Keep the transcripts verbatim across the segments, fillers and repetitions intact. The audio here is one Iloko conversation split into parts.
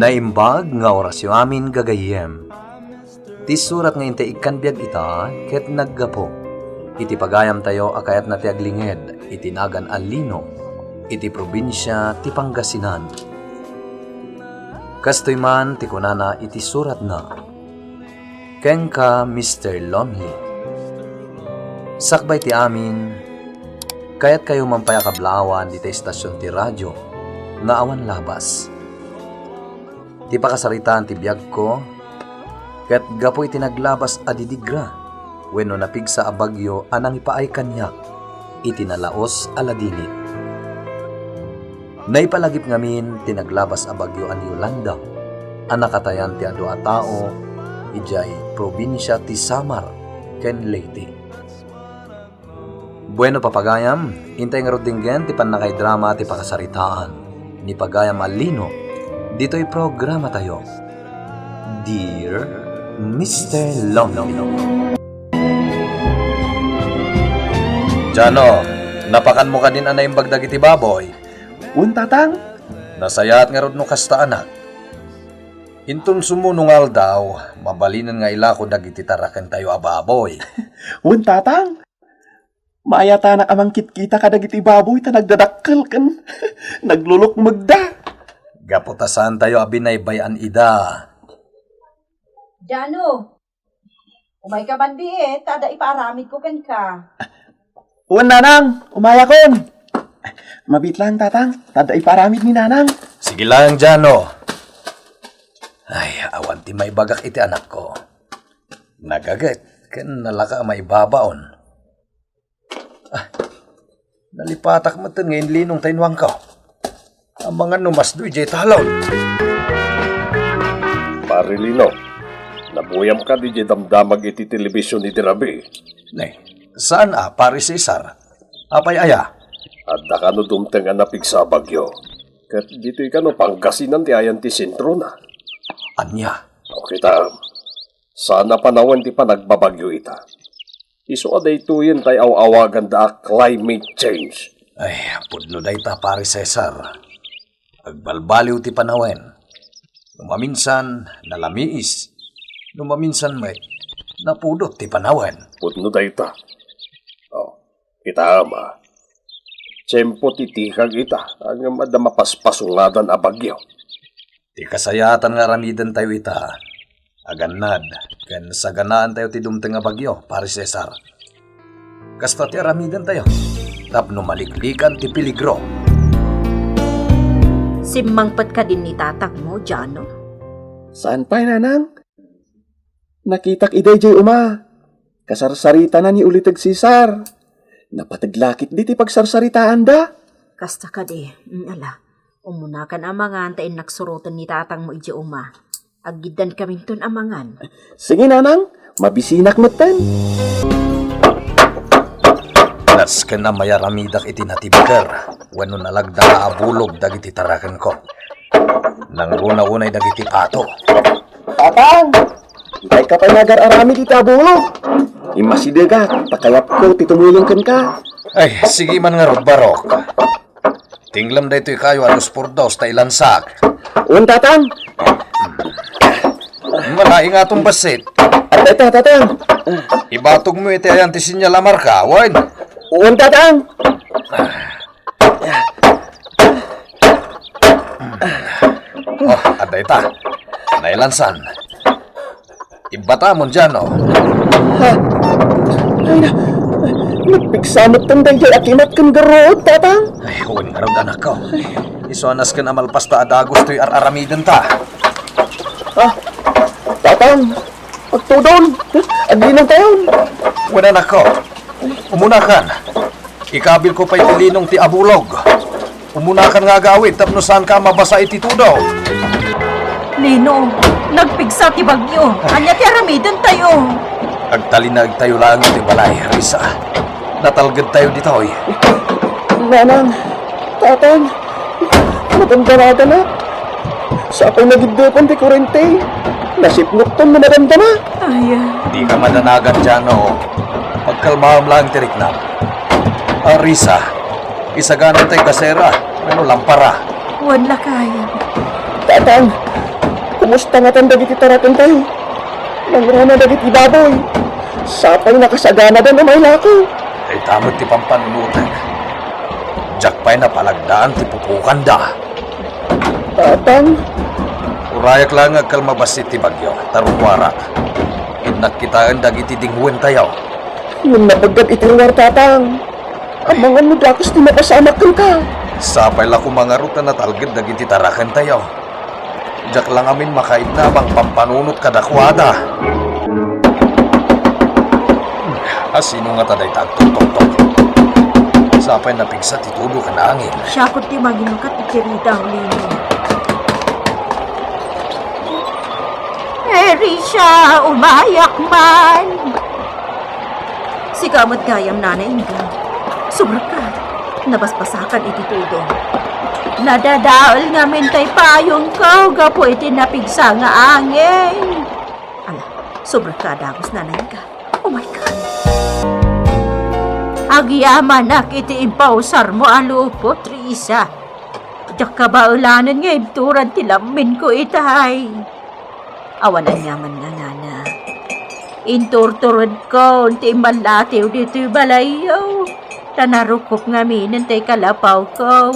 Naimbag nga orasyo amin, gagayyem. Ti surat nga intay ikkan biag ita ket naggapu iti pagayamtayo a kayatna ti aglinged iti nagan a Lino iti probinsia ti Pangasinan. Kastoy man ti kunana iti suratna, "Kenka, Mister Lonely. Sakbay ti amin, kayatkayo man pay a kablaawan dita estasion ti radio nga awan labas. Ti pakasaritaan ti biagko, ket gapu iti naglabas a didigra wenno napigsa a bagyo a nangipaay kaniak iti nalaos a ladingit. Naipalagip ngamin ti naglabas a bagyo a ni Yolanda a nakatayan ti adu a tao idiay probinsia ti Samar ken Leyte." Bueno, papagayam, intay ngarud denggen ti pannakaidrama ti pakasaritaan ni pagayam a Lino ditoy programatayo, Dear Mister Longlo. Jano, napakanmo kadin a naimbag dagiti baboy? Wen, tatang. Nasayaat ngarud no kasta, anak. Inton sumuno nga aldaw, mabalinen nga ilako dagiti tarakentayo a baboy. Wen, tatang. Maayatanak a mangkitkita kadagiti baboy ta nagdadakkel ken naglulukmegda. Gapu ta saantayo a binaybay-an ida. Jano, umayka man biit, ta adda ipaaramidko kenka. Wen, nanang, umayakon. Mabiit laeng, tatang, ta adda ipaaramid ni nanang. Sige laeng, Jano. Ay, awan ti maibagak iti anakko. Nagaget ken nalaka a maibabaon. Ah, nalipatak metten nga inlinong ta inwangko. Amangan no masdo idiay talon. Pare Lino, nabuyam kadi idiay damdamag iti telebision idi rabii? Nay, saan a, Pare Cesar? Apay aya? Adda kano dumteng a napigsa a bagyo. Ket ditoy kano Pangasinan ti ayan ti sentrona. Ania? O kita, saan a panawen ti panagbabagyo ita. Isu a daytoyen tay aw-awaganda a climate change. Ay, pudno dayta, Pare Cesar. Agbalbaliw ti panawen. No maminsan, nalamiis. No maminsan met, napudot ti panawen. Pudno dayta. O, kita, ama. Tiempo ti tikag ita, ngem adda mapaspasungadan a bagyo. Ti kasayaatan nga aramidentayo ita, agannad, ken saganaantayo ti dumteng a bagyo, Pare Cesar. Kasta ti aramidentayo, tapno maliklikan ti peligro. Simmangpet kadin ni tatangmo, Jano? Saan pay, nanang. Nakitak ida idiay uma. Kasarsaritana ni Uliteg Cesar. Napateg la ketdi ti pagsarsaritaanda. Kasta kadi, mm, ala. Umunakan a mangan ta innak suroten ni tatangmo idiay uma. Aggiddankaminton a mangan. Sige, nanang, mabisinak metten. Nasken a mayaramidak iti natibker wenno nalagda nga abulog dagiti tarakenko. Nangruna unay dagiti pato. Tatang! Dayka pay nga agar-aramid iti abulog. Immasidegak, ta kayatko ti tumulong kenka. Ay, sige man ngarud, Barok. Tinglem daytoy kayo a dos por dos ta ilansak. Wen, tatang. Malaing aton bassit. Adda ita, tatang. Ibatogmo iti ayan ti sinyal a marka, wen? Wen, tatang. Oh, adda ita. Nailansan. Ibbatamon, Jano. Ha? Ay na, nagpigsa metten daydiay a kimat ken garruod, tatang. Ay, wen ngarud, anakko. Isu a nasken a malpas ta a dagus toy ar-aramidenta. Ah, tatang, agtudon. Aglinongtayon. Wen, anakko. Umunakan. Ikabilko pay ti linong ti abulog. Umunakan nga agawid tapno saanka a mabasa iti tudo. Lino, nagpigsa ti bagyo. Ania ti aramidentayo? Agtalinaegtayo laeng iti balay, Risa. Natalgedtayo ditoy. Nanang, tatang, madamdamaganak. Sapay nagiddepan ti kurente. Nasipngetton no madamdama. Ay, ah. Dika madanagan, Jano. Pagkalmaem laeng ti riknam. Ah, Risa, isaganam tay gasera wenno lampara. Wen, lakay. Tatang, Kumusta ngatan dagiti tarakentayo? Nangruna dagiti baboy. Sapay nakasaganadan a mailako. Dayta met ti pampanunotek. Diak pay napalagdaan ti pupokanda. Tatang. Urayak laeng nga agkalma bassit ti bagyo, ta rummuarak. Innak kitaen dagiti dingwentayo. Ngem napeggad iti ruar, Tatang. Amangan no dakes ti mapasamak kenka. Sapay la koma ngarud ta natalged dagiti tarakentayo. Diak la ngamin makaidna a mangpampanunot kadakuada. A sino ngata dayta agtuktoktok? Sapay napigsa ti tudo ken angin. Siakon ti manginukat iti ridaw, Lino. Erisia, umayak man! Sika met gayam, Nana Inga. Subrek ka. Nabasbasakan iti tudo. Nadadael ngamin tay payongko gapu iti napigsa nga angin. Ala, subrek ka a dagus, Nana Inga. Oh my God! Agyamanak iti impausarmo a lupot, Risa. Diak kabaelanen nga ibturan ti lamminko itay. Awan aniaman nga, Nana. Inturturedkon ti immallatiw ditoy balayyo, ta narukop ngaminen tay kalapawko.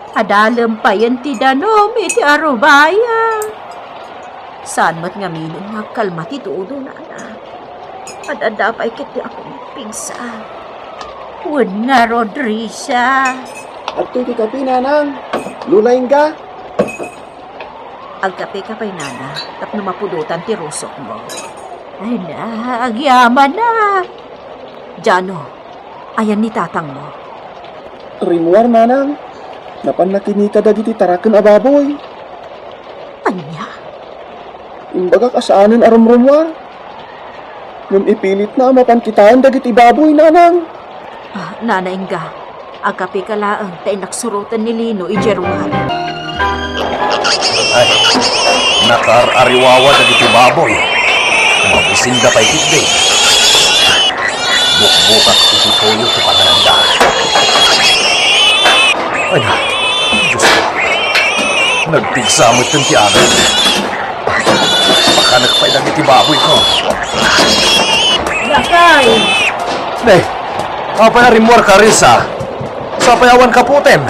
Adalem payen ti danum iti arubaya. Saan met ngaminen nga agkalma ti tudo, Nana. Ad-adda pay ket ti apom pigsa. Wen ngarud, Risa. Adtoy ti kape, Nanang. Lola Inga. Agkapeka pay, Nana, tapno mapudotan ti rusokmo. Ay na, agyamanak. Jano, ayan ni tatangmo? Rimmuar, Nanang. Napanna kinita dagiti taraken a baboy. Ania? Imbagak a saanen a rumrummuar. Ngem ipilitna a mapan kitaen dagiti baboy, Nanang. Ah, Nana Inga, agkapeka laeng ta innak suroten ni Lino idiay ruar. Ay, nakaar-ariwawa dagiti baboy. Mabisinda pay ketdi. Bukbukak iti toyo ti pangananda. Ay, Diyos ko. Nagpigsa metten ti amin. Pakanek pay dagiti baboyko. Lakay! Ne, apay a rimmuarka, Risa? Sapay awan kaputem.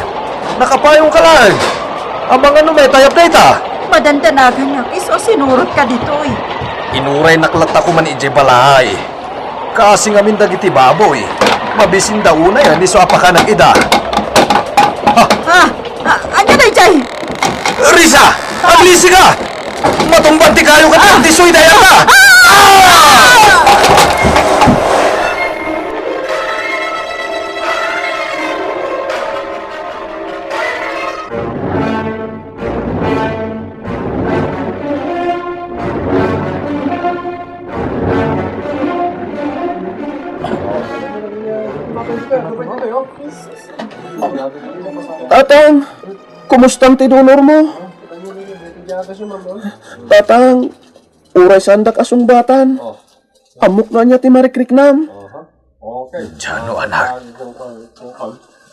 Nakapayongka laeng. Amangan no maitayab dayta. Madandanaganak, isu a sinurotka ditoy. Inuraynak latta koma idiay balay. Kaasi ngamin dagiti baboy. Mabisinda unay a isu a pakanek ida. Ha? Ah, ah, ania daydiay? Risa! Aglisika! Matumban ti kayo ket ti suy dayata! Ah! Tatang, kumusta ti dolormo? Tatang, uray saandak a sungbatan. Ammok no ania ti marikriknam. Diano, anak.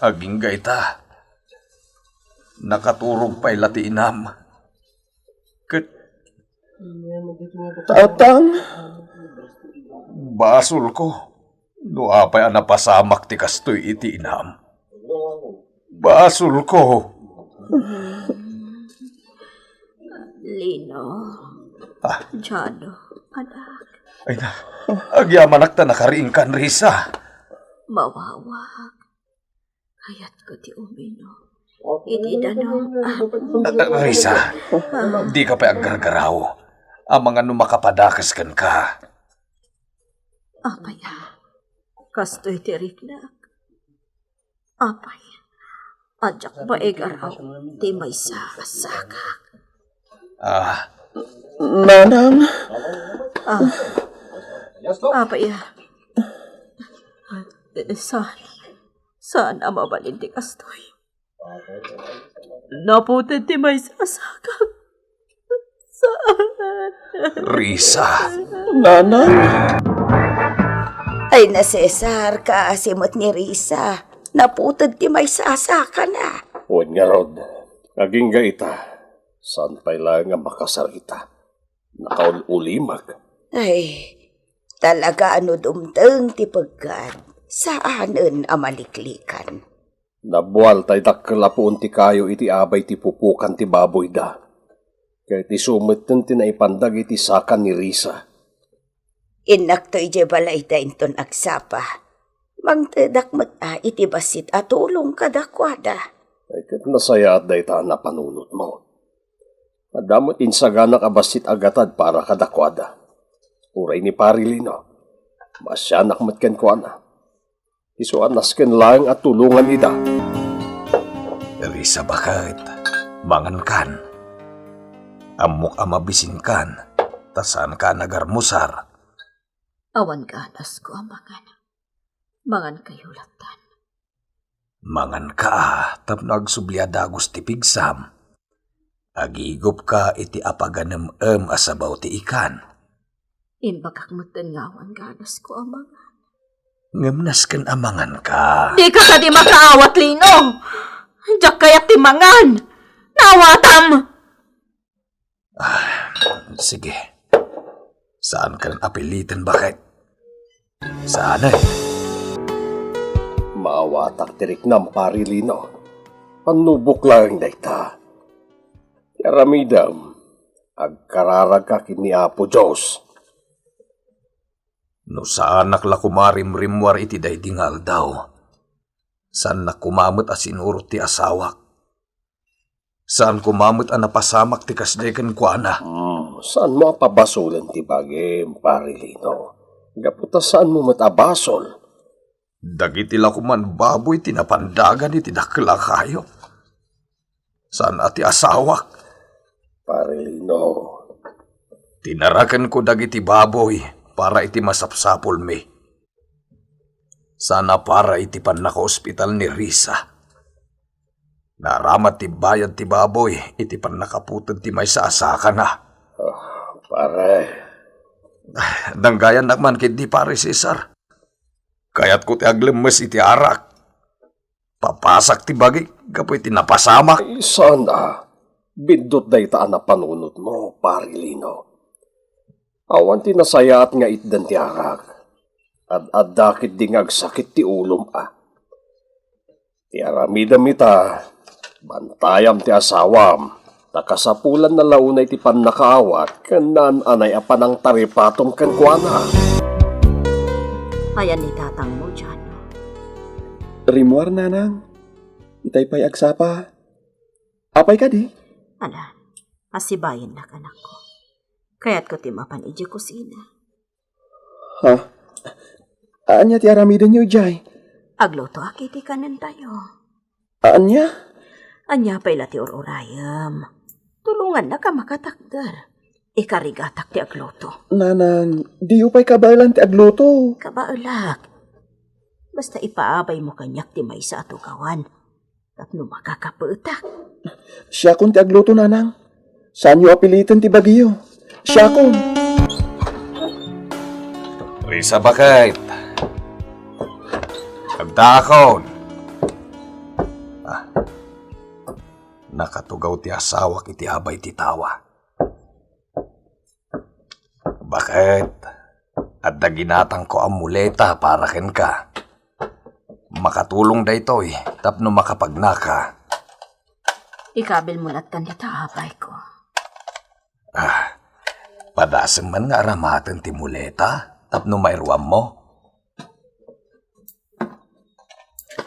Agingga ita. Nakaturog pay la ti inam. Ket Tatang. Basolko no apay a napasamak ti kastoy iti inam. Basolko. Lino. Ah. Jano, anak. Ay na, agyamanak ta nakariingkan, Risa. Mawawak. Kayatko ti uminom iti danum. Ah, Risa, dika pay aggargaraw. Amangan no makapadakes kenka. Apay a, kastoy ti riknak. Apay a, diak maigaraw ti maysa a sakak. Ah. Nanang. Ah. Apay a. Saan, saan a mabalin ti kastoy. Naputed ti maysa a sakak. Saan? Risa. Nanang. Ay na, Cesar, kaasi met ni Risa. Naputed ti maysa a sakana. Wen ngarud, agingga ita. Saan pay laeng a makasarita? Nakaul-ulimek. Ay, talaga a no dumteng ti peggad, saanen a maliklikan. Nabual tay dakkel a puon ti kayo iti abay ti pupukan ti baboyda. Ket isu metten ti naipandag iti saka ni Risa. Innakto idiay balayda inton agsapa. Mangtedak met a iti bassit a tulong kadakuada. Ay, ket nasayaat dayta a napanunotmo. Adda met insaganak a bassit a gatad para kadakuada. Uray ni Pari Lino, maasianak met kenkuana. Isu a nasken laeng a tulongan ida. Risa, baket, mangankan. Ammok a mabisinkan, ta saanka a nagarmusar. Awan ganasko a mangan. Mangankayo lattan. Manganka a tapno agsubli a dagus ti pigsam. Agigupka iti apaganem-em a sabaw ti ikan. Imbagak metten nga awan ganasko a mangan. Ngem nasken a manganka. Dika kadi makaawat, Lino! Diak kayat ti mangan! Naawatam! Ah, sige. Saanka a piliten, baket. Saan eh. Maawatak ti riknam, Pari Lino. Pannubok laeng dayta. Ti aramidem, agkararagka ken ni Apo Dios. No saanak la koma rimrimmuar iti daydi nga aldaw, saannak koma met a sinurot ti asawak. Saan koma met a napasamak ti kasdi kenkuana. Hmm, saanmo a pabasolen ti bagim, Pari Lino. Gapu ta saanmo met a basol. Dagiti la koman baboy ti napandagan iti dakkel a kayo. Saan a ti asawak. Pari Lino. Tinarakenko dagiti baboy para iti masapsapulmi. Saan a para iti pannakaospital ni Risa. Naaramat ti bayad ti baboy iti pannakaputed ti maysa a sakana. Ah, pare. Danggayannak man ketdi, Pare Cesar. Kayatko ti aglemmes iti arak. Papasak ti bagik gapu iti napasamak. Ay, saan a. Bindot dayta a napanunotmo, Pare Lino. Awan ti nasayaat nga itdan ti arak. Ad-adda ketdi nga agsakit ti ulom a. Ti aramidem ita, bantayam ti asawam, ta kasapulanna la unay ti pannakaawat ken naan-anay a panangtaripatom kenkuana. Ayan ni tatangmo, Jano. Rimmuar, nanang. Itay pay agsapa. Apay kadi? Ala, asibayennak, anakko. Kayatko ti mapan idiay kusina. Ha? Ania ti aramidenyo idiay? Aglutoak iti kanentayo. Ania? Ania pay la ti ur-urayem? Tulongannak a makatakder. Ikarigatak ti agluto. Nanang, diyo pay kabaelan ti agluto. Kabaelak. Basta ipaabaymo kaniak ti maysa a tugawan. Tapno makakapeetak. Siakon ti agluto, nanang. Saanyo a piliten ti bagiyo. Siakon. Risa, baket. Agdaakon. Ah. Nakatugaw ti asawak iti abay ti tawa. Baket, adda ginatangko a muleta para kenka. Makatulong daytoy tapno makapagnaka. Ikabilmo lattan dita, abayko. Ah, padasem man nga aramaten ti muleta tapno mairuammo.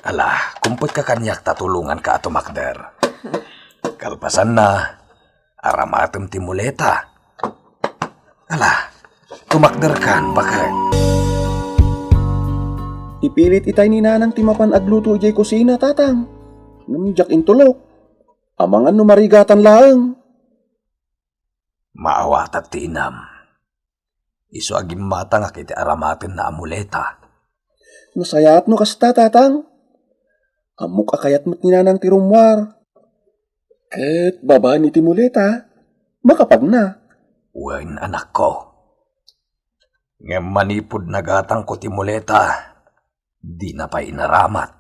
Ala, kumpetka kaniak ta tulonganka a tumakder. Kalpasanna, aramatem ti muleta. Ala, tumakderkan, baket. Ipilit itay ni nanang ti mapan agluto idiay kusina, tatang. Ngem diak intulok. Amangan no marigatan laeng. Maawatak ti inam. Isu a gimmatangak iti aramatenna a muleta. Nasayaat no kasta, tatang. Ammok a kayat met ni nanang ti rummuar. Ket babaen iti muleta, makapagna. Wen, anakko. Ngem manipud nagatangko ti muleta, dina pay inaramat.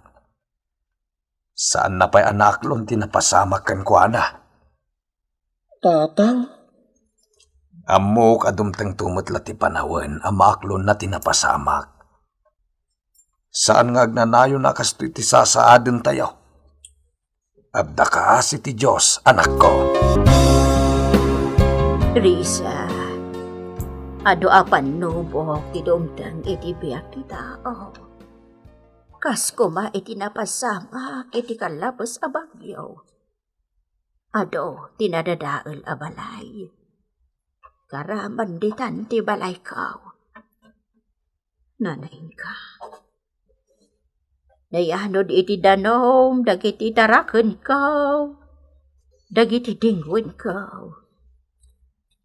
Saanna pay a naaklon ti napasamak kenkuana. Tatang? Ammok a dumtengto met la ti panawen a maaklonna ti napasamak. Saan nga agnanayon a kastoy ti sasaadentayo. Adda kaasi ti Dios, anakko. Risa, adu a pannubok ti dumteng iti biag ti tao. Kas koma iti napasamak iti kallabes a bagyo. Adu ti nadadael a balay. Karaman ditan ti balayko. Nanainka. Nayanod iti danum dagiti tarakenko, dagiti dingwenko.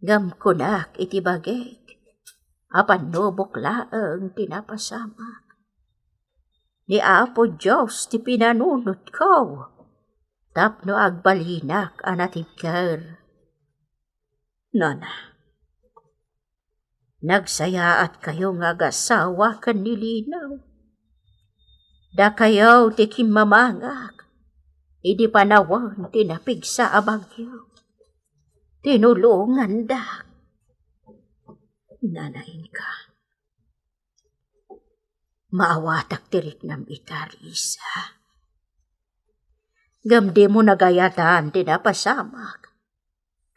Ngem kunak iti bagik, a pannubok laeng ti napasamak. Ni Apo Dios ti pinanunotko, tapno agbalinak a natibker. Nana, nagsayaatkayo nga agasawa ken ni Lino. Dakayo ti kimmamangak idi panawen ti napigsa a bagyo. Tinulongandak. Nanainka. Maawatak ti riknam ita, Risa. Ngem dimo nagayatan ti napasamak.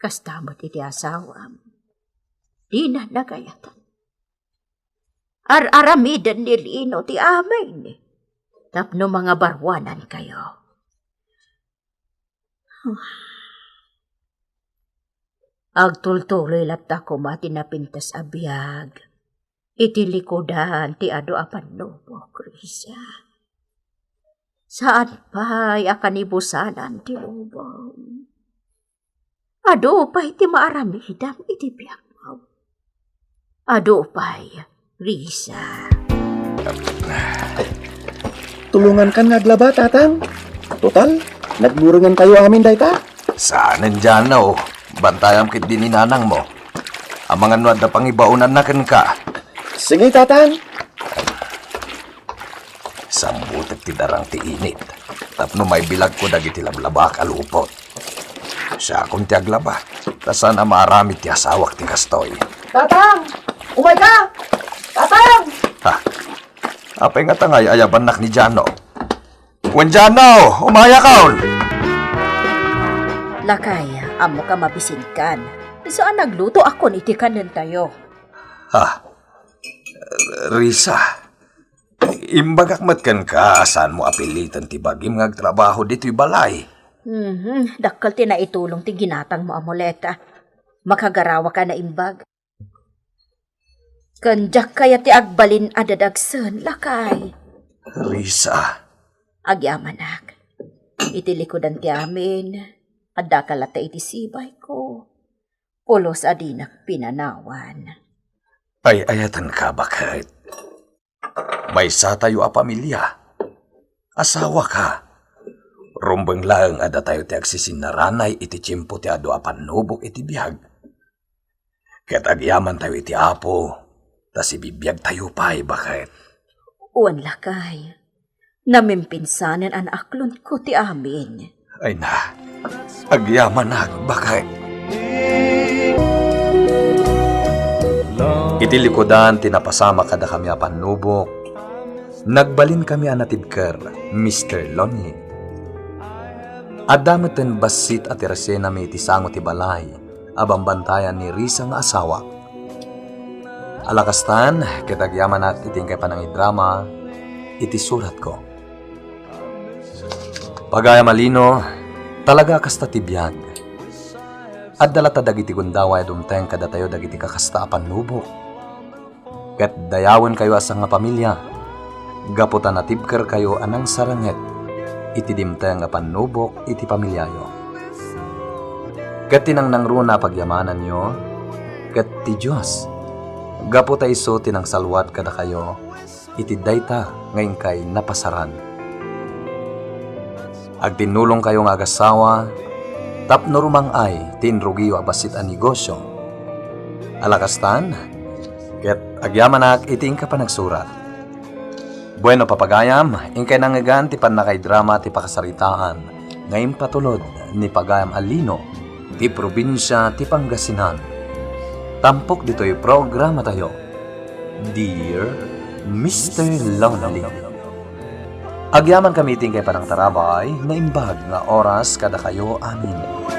Kasta met iti asawam. Dina nagayatan. Ar-aramiden ni Lino ti amin. Tapno mangabaruanankayo. Agtultuloy latta koma ti napintas a biag iti likudan ti adu a pannubok, Risa. Saan pay a kanibusanan ti lubong. Adu pay ti maaramidam iti biagmo. Adu pay, Risa. Tulongankan nga aglaba, Tatang. Total, nagmurengantayo amin dayta. Saanen, Jano. Bantayam ketdi ni nanangmo. Amangan no adda pangibaonanna kenka. Sige, Tatang. Sambutek ti darang ti init tapno maibilagko dagiti lablabak a lupot. Siakon ti aglaba, ta saan a maaramid ti asawak ti kastoy. Tatang! Umayka! Tatang! Ha? Apay ngata nga ay-ayabannak ni Jano? Wen Jano, umayakon! Lakay, ammoka mabisinkan. Isu a naglutoakon iti kanentayo. Ha? Risa, imbagak met kenka a saanmo a piliten ti bagim nga agtrabaho ditoy balay. Mhm, dakkel ti naitulong ti ginatangmo a muleta. Makagarawaka naimbag. Ken diak kayat ti agbalin a dadagsen, lakay. Risa. Agyamanak. Iti likudan ti amin, addaka latta iti sibayko. Pulos a dinak pinanawan. Ay-ayatenka, baket. Maysatayo a pamilia. Asawaka. Rumbeng laeng a datayo ti agsisinnaranay iti tiempo ti adu a pannubok iti biag. Ket agyamantayo iti Apo, ta sibibiagtayo pay, baket. Wen, lakay. Namimpinsanen a naaklonko ti amin. Ay na, agyamanak, baket. Iti likudan ti napasamak kadakami a pannubok, nagbalinkami a natibker, Mister Lonely. Adda metten bassit a tersenami iti sango ti balay a bambantayan ni Risa nga asawa. Alakastan, ket agyamanak iti inkay panangidrama iti suratko. Pagayam a Lino, talaga a kasta ti biag. Adda latta dagiti gundaway a dumteng kadatayo dagiti kakasta a pannubok. Ket dayawenkayo a sangapamilia, gapu ta natibkerkayo a nangsaranget iti dimteng a pannubok iti pamiliayo. Ket ti nangnangruna a pagyamananyo ket ti Dios, gapu ta isu ti nangsalwat kadakayo iti dayta nga inkay napasaran. Agtinnulongkayo nga agasawa tapno rumang-ay ti inrugiyo a bassit a negosio. Alakastan, ket agyamanak iti inka panagsurat. Bueno, papagayam, inkay nangngegan ti pannakaidrama ti pakasaritaan nga impatulod ni pagayam a Lino ti probinsia ti Pangasinan. Tampok ditoy programatayo, Dear Mister Lonely. Agyaman kami ti inkay panangtarabay, naimbag nga oras kadakayo amin.